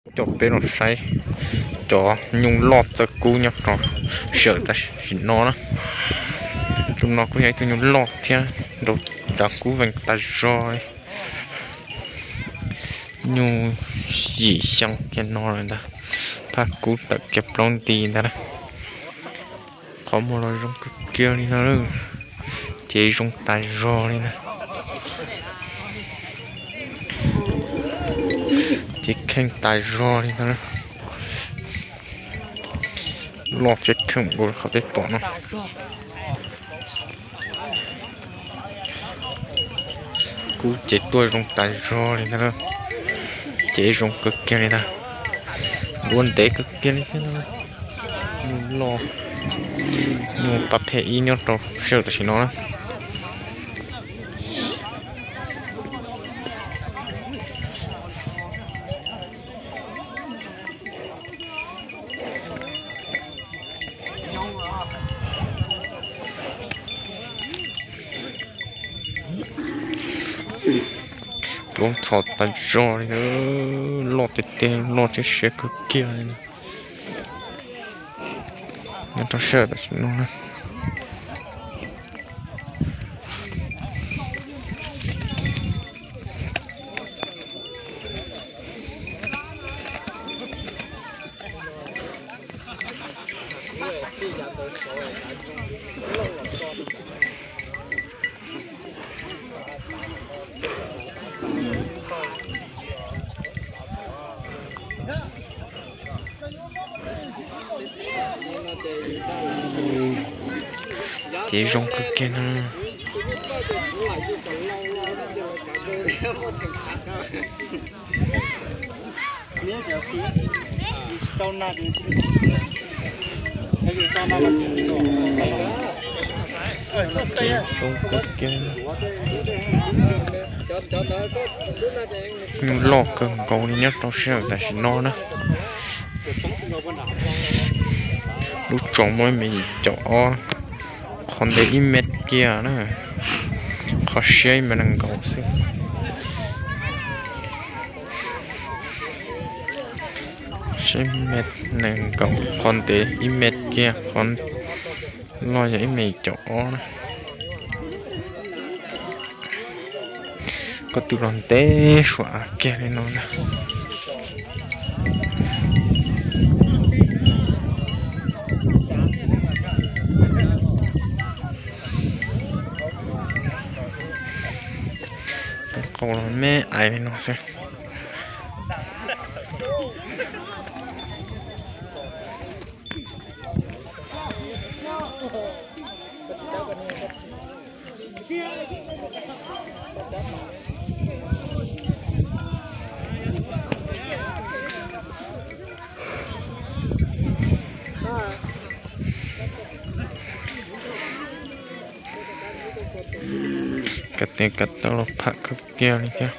Coj peb los saib cov nyuj loj txawj kub nyob rau sij hawm tam sim no na. Tus no kuj yog ib tug nyuj loj thiab nrau cav kub vees tas zog li. Nyuj yim xyoo kiag no lawm ntag, phaj kub tawm kiag plaub nti ntag na. Qhov muag los zoo kawg kiag li no, cev zoo tas zog li na. Cev kheej tas zog li ntag. Loj thiab kheej npaum li qhov peb pom no. Kub cev tuaj zoo tas zog li ntag. Cev zoo kawg kiag li ntag. Duab ntev kawg kiag li thiab. Nyuj loj, nyuj pab phem ib nyob rau sij hawm tam sim no na. Pluav ntxhov tas zog li, loj tiag tiag, loj thiab siab kawg kiag li. Nyob rau sij hawm tam sim no na. Cev zoo kawg kiag no. Cev zoo kawg kiag. Nyuj loj kawg nkaus li nyob rau sij hawm tam sim no na. Lub tsoov muaj ib mev yim caum ob, qhov ntev ib mev kiag na, qhov siab ib mev nees nkaum xwb. Siab ib mev nees nkaum, qhov ntev ib mev kiag, qhov loj yog ib mev yim caum ob na. Koj tus los ntev suav kiag li no na. Tus qau los me ais li no xwb. Kav tes kav taw los pham kawg kiag li thiab.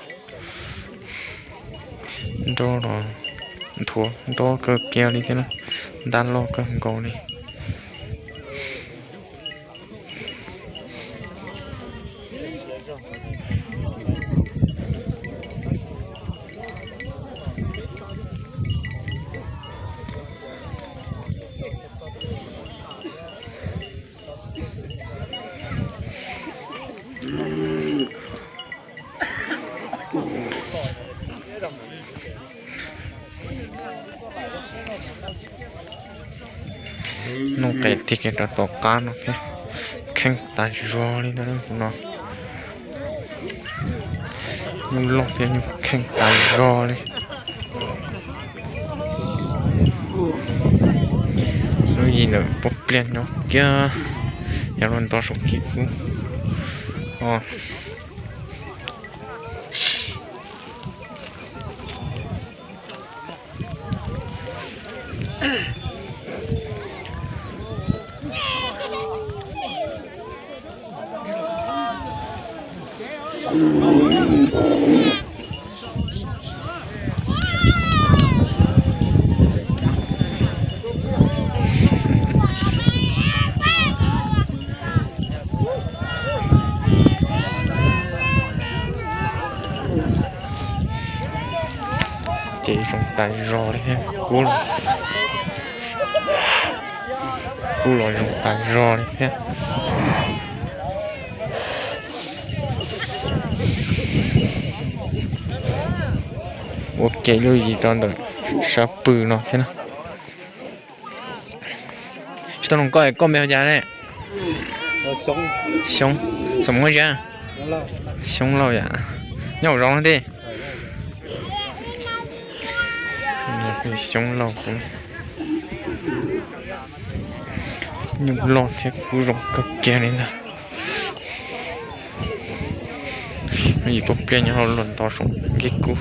Nrab los nthuav nrab kawg kiag li thiab na. Ntab loj kawg nkaus li. Nuj qes tig kiag rau tom qab no thiab, kheej tas zog li ntag no. Nyuj loj thiab nyuj kheej tas zog li. Lub yim lawm pob pliaj nyob kiag, yav luag nto saum kib kub. Ces zoo tas zog li thiab, kub, kub los zoo tas zog li thiab. Ua kev lub yim rau ntawm sab pw no thiab na. Tsis tau nug koj, koj npe hu cas ne? Xyoob, xam muab zia. Xyoob Lauj yam. Nyob hauv zos no tij. Xyoob Lauj kuv nyuj loj thiab kub zoo kawg kiag li ntag. Yim pog pliaj nyob hauv luag nto saum nkij kub.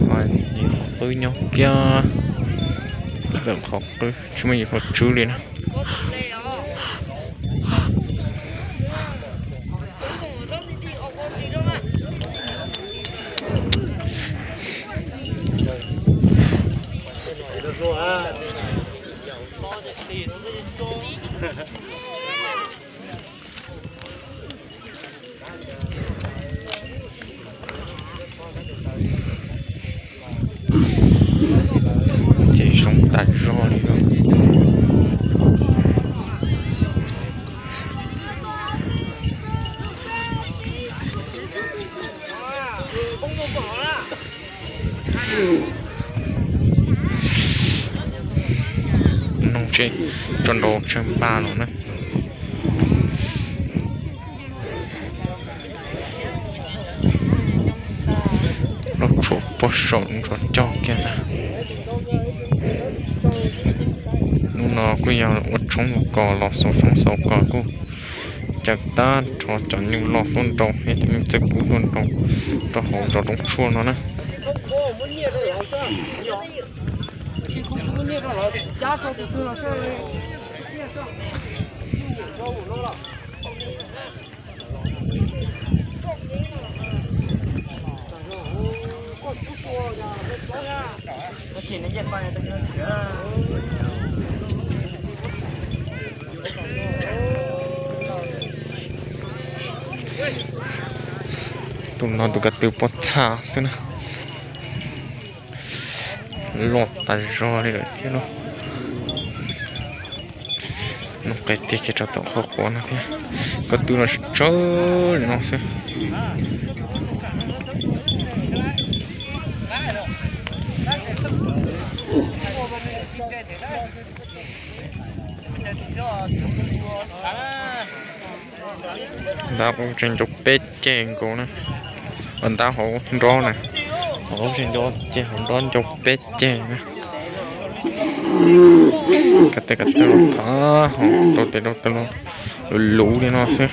Qhov qwb nyob kiag ntawm qhov qwb tsis muaj yim pog tswb li na. Ces zoo tas zog li lauj. Noog tseem tso nrau tsawg npaj no na. Loj tshuav puag saum ntsuav cog kiag ntag. Hnub no kuj yog ua tshoob ua kos los xaus tshoob xaus kos kuj caw tag nrho cov nyuj loj tuaj nrau thiab cov nyuj txawj kub tuaj nrau rau hauv zos Roob Tshuaj no na. Tus no tus ko tw pob txha xwb na. Loj tas zog li lawm thiab lauj. Noog qe tiag kiag rau tom qhov quav no thiab. Ko tw no tsawg tsawg li no xwb. Ntab ub tseem ncau peb ceg nkaus na. Ntab hauv nrob na, hauv tseem ncau ceg hauv nrob ncau peb ceg na. Ko tw ko tw los thov hauv rau tes rau taw los luv luv li no xwb.